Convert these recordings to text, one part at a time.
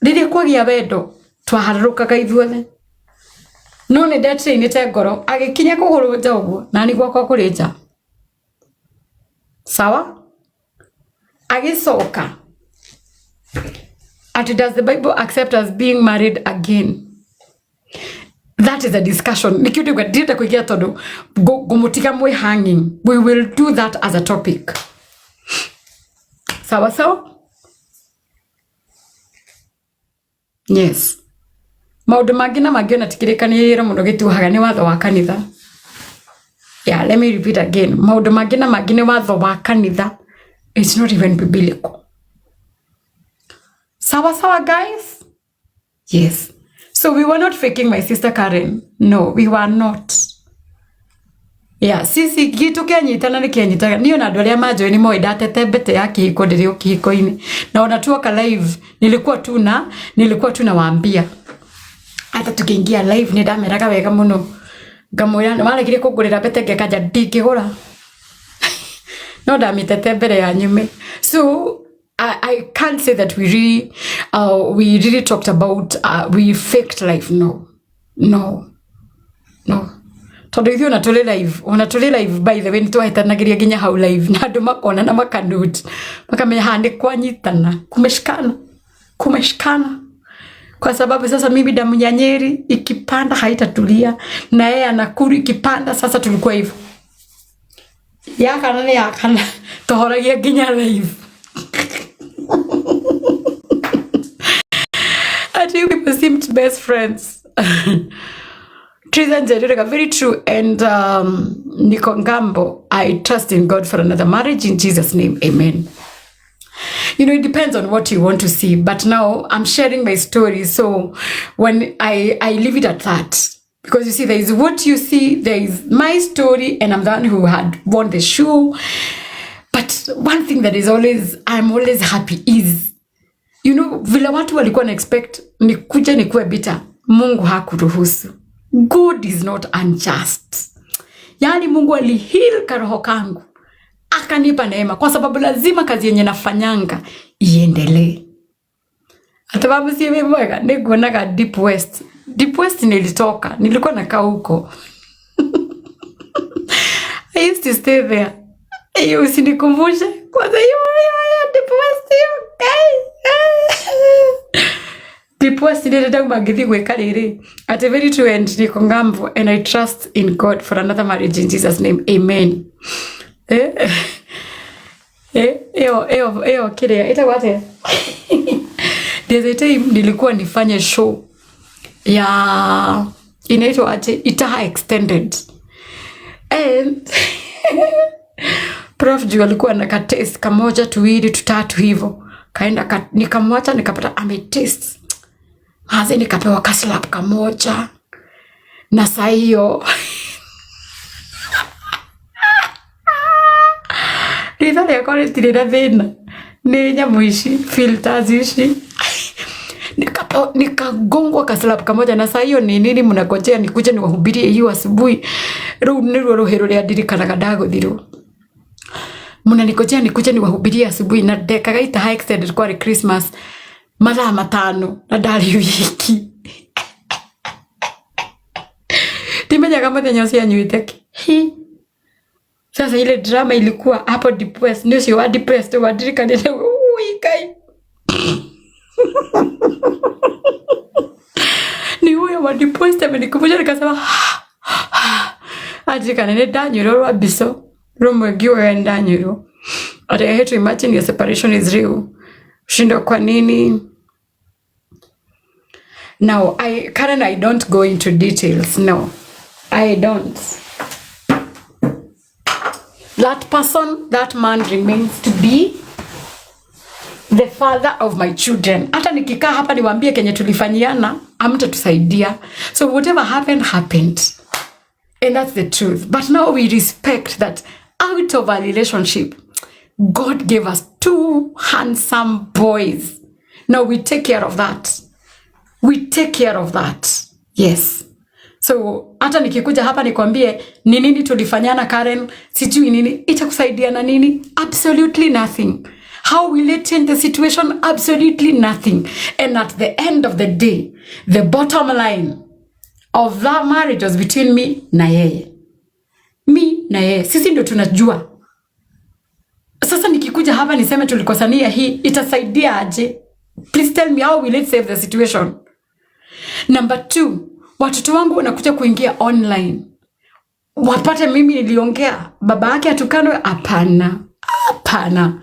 Rĩrĩa kwagĩa wendo twaharũrũkaga ithuothe. No nĩ ndetrainĩte ngoro agĩkinya kũgũrũ nja ũguo nani gwakwa kũrĩ nja. Sawa? Agĩcoka ati does the Bible accept us being married again? That is a discussion. Nikio ndĩgwa ndirenda kũingĩra tondũ ngũmũtiga mwĩ hanging. We will do that as a topic. Sawa sawa? Yes. Maũndũ mangĩ na mangĩ ona tikĩrĩkanĩire mũno gĩtuhaga nĩ watho wa kanitha. Yeah, let me repeat again. Maũndũ mangĩ na mangĩ nĩ watho wa kanitha. It's not even biblical. Sawa sawa guys? Yes. So we were not faking my sister Karen. No, we were not. Yeah, sisi gitu kĩanyitana nĩ kĩanyitaga niĩ ona andũ arĩa manjũĩ nĩ moĩ ndatete mbete ya kĩhiko ndĩrĩ o kĩhiko-inĩ na ona tuoka live nilikuwa tu na nilikuwa tu nawaambia hata tukiingia live nĩ ndameraga wega mũno ngamwĩra waregire kũngũrĩra mbete ngekanja ndingĩgũra no ndamĩtete mbere ya nyume so I can't say that we really talked about we faked life. No, no, no. Tondũ ithuĩ ona tũrĩ live, ona tũrĩ live by the way nĩ twahĩtanagĩria nginya hau live na andũ makona na makanote makamenya haha nĩ kwanyitana kumeshikana kumeshikana kwa sababu sasa mimi damu ya Nyeri ikipanda haitatulia na yeye Nakuru ikipanda. Sasa tulikuwa hivyo yakana nĩ yakana tũhoragia nginya live. And you people seemed best friends. Teresa Njerurega, very true. And Nico Ngambo, I trust in God for another marriage in Jesus' name. Amen. You know, it depends on what you want to see. But now I'm sharing my story. So when I leave it at that. Because you see, there is what you see, there is my story, and I'm the one who had won the shoe. But one thing that is always, I'm always happy is, you know, vile watu walikuwa na expect nikuje nikuwe bitter, Mungu hakuruhusu. God is not unjust. Yaani Mungu aliheal karoho kangu akanipa neema, kwa sababu lazima kazi yenye nafanyanga iendelee. Hata si mwega nĩnguonaga Deep West. Deep West nilitoka, nilikuwa nakaa huko. I used to stay there. Hiyo usinikumbushe kwanza hiyo ya Deep West hiyo guy. Deep West nĩ ndauma ngĩthiĩ gwĩka rĩrĩ. At the very true end niko ngambo and I trust in God for another marriage in Jesus name. Amen. Eh? Eh, ĩyo ĩyo ĩyo kĩrĩa ĩtagwo atĩa? There's a time nilikuwa nifanye show ya inaitwa aje Itaha Extended and Prof juu alikuwa na katest kamoja tuwili tutatu hivyo kaenda ka, nikamwacha nikapata ametest maze nikapewa kaslap kamoja na saa hiyo ritho rĩakwa rĩtirĩ na thĩna nĩ nyamũ ici filters ici nikagongwa kaslap kamoja na saa hiyo ni nini mnangojea nikuje niwahubirie hiyo asubuhi rĩu nĩruo rũhĩ rũrĩa ndirikanaga ndagũthirwo mnanikojea nikuje niwahubirie asubuhi na ndekaga Itaha Extended kwarĩ Christmas mathaa matano na ndarĩ wiki ndimenyaga mũthenya ũcio anyuĩte kĩ Hi. Sasa ile drama ilikuwa hapo depressed, nĩ ũcio wa depressed wandirikanire ui Ngai ni huyo wa depressed amenikumbusha, nikasema andirikana nĩ ndanyuirwo rwa mbico rũmwe ngiuga nĩ ndanyuirwo. But I hate to imagine your separation is real. Shindwa kwa nini? Now, I Karen, I don't go into details. No, I don't. That person, that man remains to be the father of my children. Hata nikikaa hapa niwaambie kenye tulifanyiana, hamtatusaidia. So whatever happened, happened. And that's the truth. But now we respect that out of our relationship, God gave us two handsome boys. Now we take care of that. We take care of that. Yes. So hata nikikuja hapa nikwambie ni nini tulifanyana Karen, sijui nini, itakusaidia na nini? Absolutely nothing. How will it change the situation? Absolutely nothing. And at the end of the day, the bottom line of that marriage was between me na yeye. Mi na yeye. Sisi ndio tunajua. Sasa nikikuja hapa niseme tulikosania hii, itasaidia aje? Please tell me, how will it save the situation? Number two, watoto wangu wanakuja kuingia online wapate mimi niliongea baba yake atukanwe? Hapana, hapana.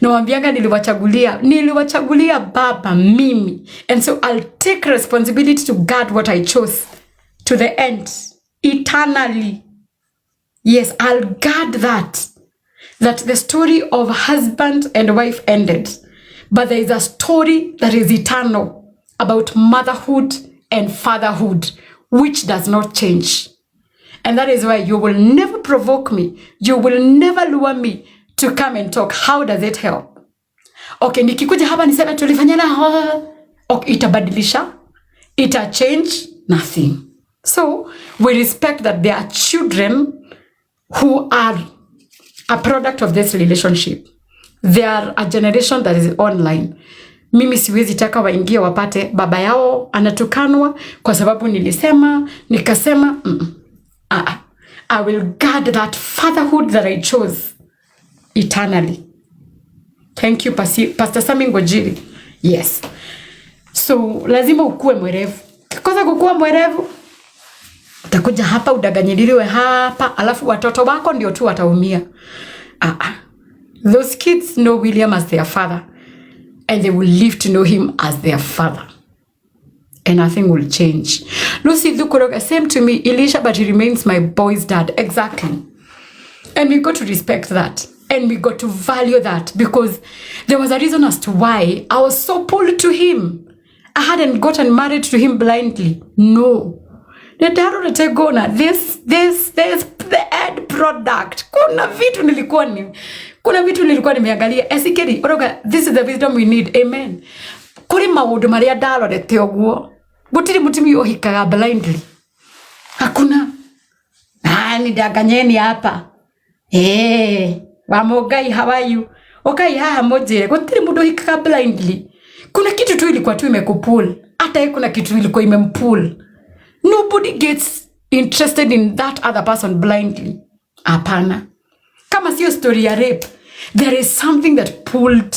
Nawambianga niliwachagulia baba mimi, and so I'll take responsibility to guard what I chose to the end eternally. Yes, I'll guard that the story of husband and wife ended, but there is a story that is eternal about motherhood and fatherhood, which does not change. And that is why you will never provoke me. You will never lure me to come and talk. How does it help? Okay, nikikuja hapa niseme tulifanyana, okay, itabadilisha? Ita change nothing. So we respect that there are children who are a product of this relationship. They are a generation that is online. Mimi siwezi taka waingie wapate baba yao anatukanwa kwa sababu nilisema nikasema. Ah, ah. I will guard that fatherhood that I chose eternally. Thank you, Pastor Sami Ngojiri. Yes. So lazima ukue mwerevu. Kikosa kukua mwerevu, utakuja hapa udanganyiliwe hapa, alafu watoto wako ndio tu wataumia. Ah, ah. Those kids know William as their father and they will live to know him as their father. And nothing will change. Lucy Dhukoroga, same to me, Elisha, but he remains my boy's dad. Exactly. And we got to respect that. And we got to value that, because there was a reason as to why I was so pulled to him. I hadn't gotten married to him blindly. No. Ndarorete this, the end product. Kuna vitu nilikuwa nimeangalia. Esikeri, oroga, this is the wisdom we need. Amen. Kuri maundu maria ndarorete uguo. Gutiri mutumia uhikaga blindly. Hakuna. Ah, nidanganyeni hapa. Eh, Wamugai, how are you? Ukai haha mujire, gutiri mundu uhikaga blindly. Kuna kitu tu ilikuwa tu imekupull. Hata yeye kuna kitu ilikuwa imempull. Nobody gets interested in that other person blindly. Hapana. Kama sio story ya rape, there is something that pulled.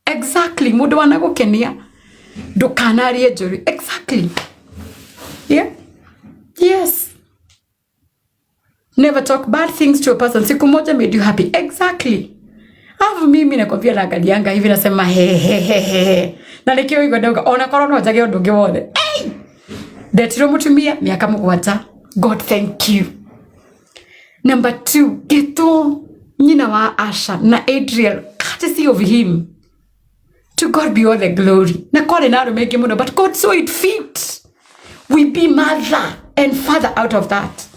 Exactly. Mundu wanagukenia. Ndukanarie njũru. Exactly. Yeah. Yes. Never talk bad things to a person. Siku moja made you happy. Exactly. Alafu mimi nakwambia naangalianga hivi nasema he he he he. Na nikio igwa ndauga ona korwo no njage undu ungi wothe. Hey! Ndetirwo mutumia miaka 7. God thank you. Number 2, Geto nyina wa Asha na Adriel, courtesy of him. To God be all the glory. Na kore na arume aingĩ mũno, but God saw it fit. We be mother and father out of that.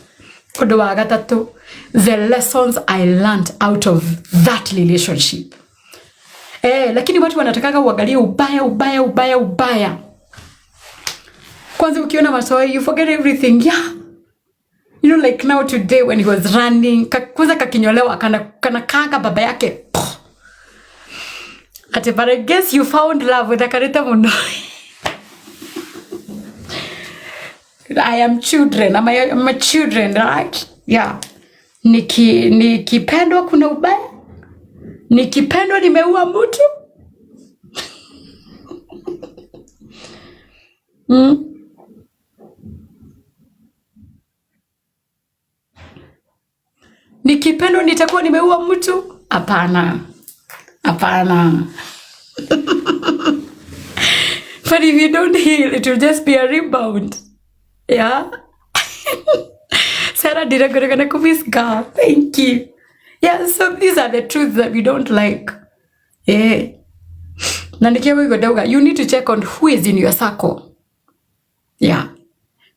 Ũndũ wa gatatũ, the lessons I learned out of that relationship. Lakini watu wanatakaga uangalie ubaya, ubaya, ubaya, ubaya. Kwanza ukiona matoi, you forget everything. Yeah. You know, like now today when he was running, kwanza kakinyolewa, kana kanga baba yake. Ati, but I guess you found love with Akarita muno. I am children. I'm a children, right? Yeah. Nikipendwa kuna ubaya? Nikipendwa nimeua mtu? Nikipendwa nitakuwa nimeua mtu? Hapana. Hapana. But if you don't heal, it will just be a rebound. Yeah. Sarah did a good girl. Thank you. Yeah, so these are the truths that we don't like. Yeah. Na nikiwa hivyo doga, you need to check on who is in your circle. Yeah.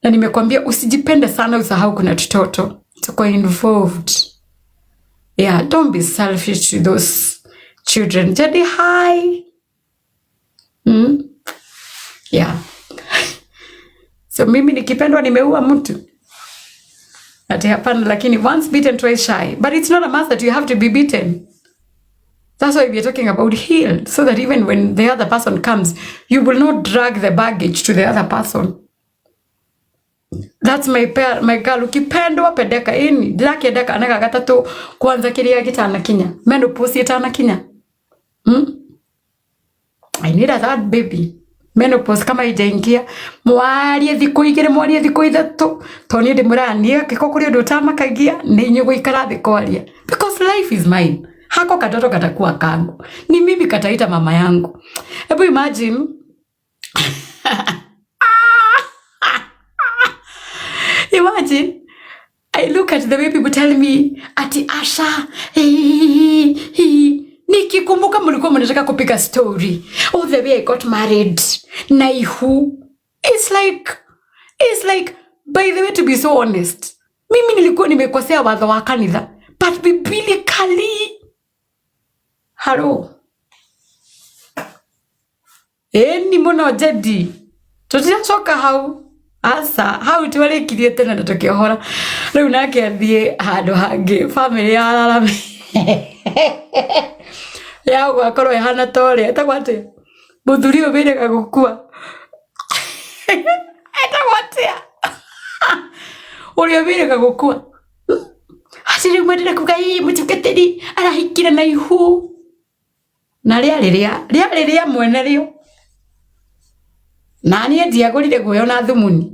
Na nimekwambia usijipende sana usahau kuna tutoto. Tuko involved. Yeah, don't be selfish to those children. Jadi, hi. Yeah. So mimi nikipendwa nimeua mtu. Ati hapana, lakini once bitten twice shy. But it's not a must that you have to be bitten. That's why we are talking about heal, so that even when the other person comes, you will not drag the baggage to the other person. That's my pair, my girl. Ukipendwa pendeka ini ndirakĩenda kana ga gatatũ kwanza kĩrĩa gĩtanakinya menopause ĩtanakinya. I need a third baby. Menopause kama ijaingia mwarie thikũ igĩrĩ mwarie thikũ ithatũ to niĩ ndĩmũranie angĩkorwo kũrĩ ũndũ ũtamakagia nĩ inyuĩ gũikara thĩ kwaria, because life is mine. Hako katoto katakuwa kangu, ni mimi kataita mama yangu. Hebu imagine. Imagine I look at the way people tell me ati Asha, hey, hey. Nikikumbuka mlikuwa mnataka kupiga story all the way I got married na ihu. It's like, by the way, to be so honest, mimi nilikuwa nimekosea watho wa kanitha, but biblically, hello, ĩni mũno Jedi, tũtiracoka hau, aca, hau twarĩkirie tene na tũkĩohora. Rĩu nake athiĩ handũ hangĩ, famĩlĩ ya rarame ya gwakorwo ĩhana ta ũrĩa ĩtagwo atĩa, mũthuri ũyũ wĩrĩga gũkua etagwo atĩa, ũrĩa wĩrĩga gũkua atĩ rĩu mwendere kuga ĩ mũtungatĩri arahikire na ihu na rĩarĩ rĩa rĩa mwene rĩo, na niĩ ndiagũrire guoya na thumuni.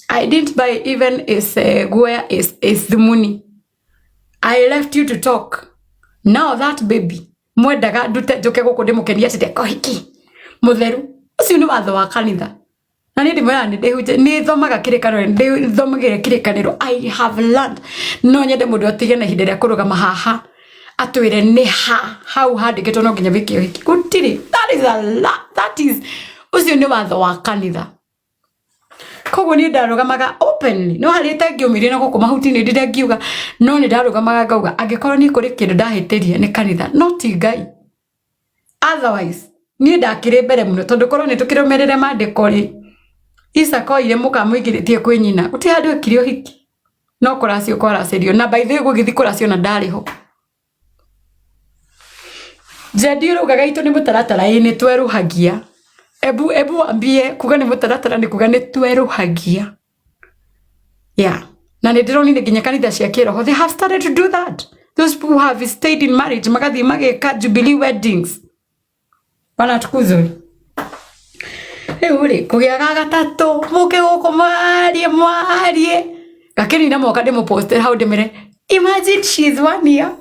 I didn't buy even is guoya is thumuni. I left you to talk. Now that baby mwendaga ndute njuke gũkũ ndĩmũkenie atĩ ndekohiki mũtheru, ũcio nĩ watho wa kanitha. Na niĩ ndĩmwĩraga nĩ ndĩhunjia, nĩ thomaga kĩrĩkanĩro, nĩ thomagĩra kĩrĩkanĩro. I have learned. No nyende mũndũ atige na ihinda rĩa kũrũgama haha atwĩre nĩ ha hau handĩkĩtwo no nginya wĩke ũhiki. Gũtirĩ. That is a lot. That is, ũcio nĩ watho wa kanitha. Koguo niĩ ndarũgamaga openly, no harĩa itangĩũmĩria na gũkũ mahuti-inĩ ndĩrĩa ngiuga, no nĩ ndarũgamaga ngauga angĩkorwo niĩ kũrĩ kĩndũ ndahĩtĩria nĩ kanitha, no ti Ngai. Otherwise niĩ ndakĩrĩ mbere mũno, tondũ korwo nĩ tũkĩrũmĩrĩre maandĩko rĩ, Isaka oire mũka mũingĩrĩtie kwĩ nyina, gũtirĩ handũ ekire ũhiki, no kũracio kwaracĩrio. Na by the way gũgĩthiĩ kũracio na ndarĩ ho. Jendi ũraugaga itũ nĩ mũtaratara, ĩ nĩ twerũhagia. Ebu wambie kuga nĩ mũtaratara, nĩ kuga nĩ twerũhagia. Yeah. Na nĩ ndĩronire nginya kanitha cia kĩroho, they have started to do that. Those people who have stayed in marriage magathiĩ mageka jubilee weddings. Bwana atukuzwe. Rĩu rĩ, kũgĩa ga gatatũ mũke gũkũ mwarie mwarie gakĩnina moka ndĩmũposte hau ndĩmere imagine she is 1 year.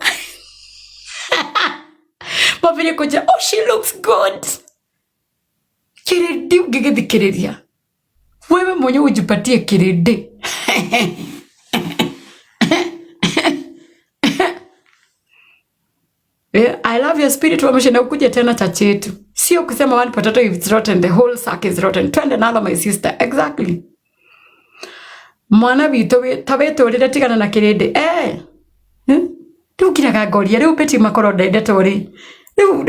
Mambĩrĩrie kũnjĩra, oh, she looks good. Kĩrĩndĩ ũngĩgĩthikĩrĩria wewe mwenyewe ujipatie kĩrĩndĩ. Yeah, I love your spirit wa mission. Ukuje tena church yetu. Sio kusema one potato if it's rotten, the whole sack is rotten. Twende nalo, my sister. Exactly. Mwana witũ ta wĩtũrĩre tigana na kĩrĩndĩ. Rĩu ngiraga ngoria rĩu Betty makorwo ndendetwo rĩ. Rĩu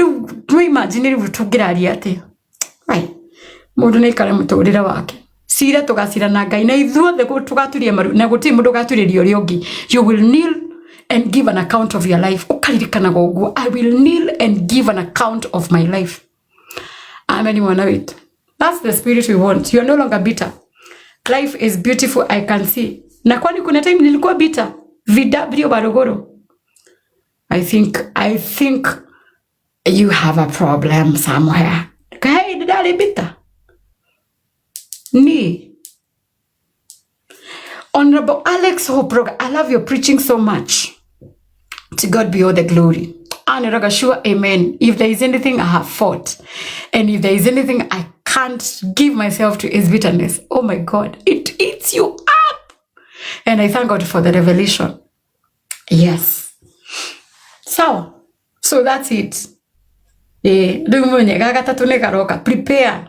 rĩu imagine rĩu tũngĩraria atĩa. Ai. Mũndũ nĩ aikare mũtũrĩre wake. Cira tũgacira na Ngai na ithuothe tũgaturia maru na gũtirĩ mũndũ ũgaturĩria ũrĩa ũngĩ. You will kneel and give an account of your life. Ũkaririkanaga ũguo, I will kneel and give an account of my life. Amen, mwana witũ. That's the spirit we want. You are no longer bitter. Life is beautiful, I can see. Na kwani kuna time nilikuwa bitter? VW Barogoro. I think you have a problem somewhere. Hey, ndari bitter. Ni. Honorable Alex Hoprog, I love your preaching so much. To God be all the glory. Aneraga, sure, amen. If there is anything I have fought, and if there is anything I can't give myself to, is bitterness. Oh my God, it eats you up. And I thank God for the revelation. Yes. So that's it. Rĩu mwenye ga gatatũ nĩ garoka. Prepare.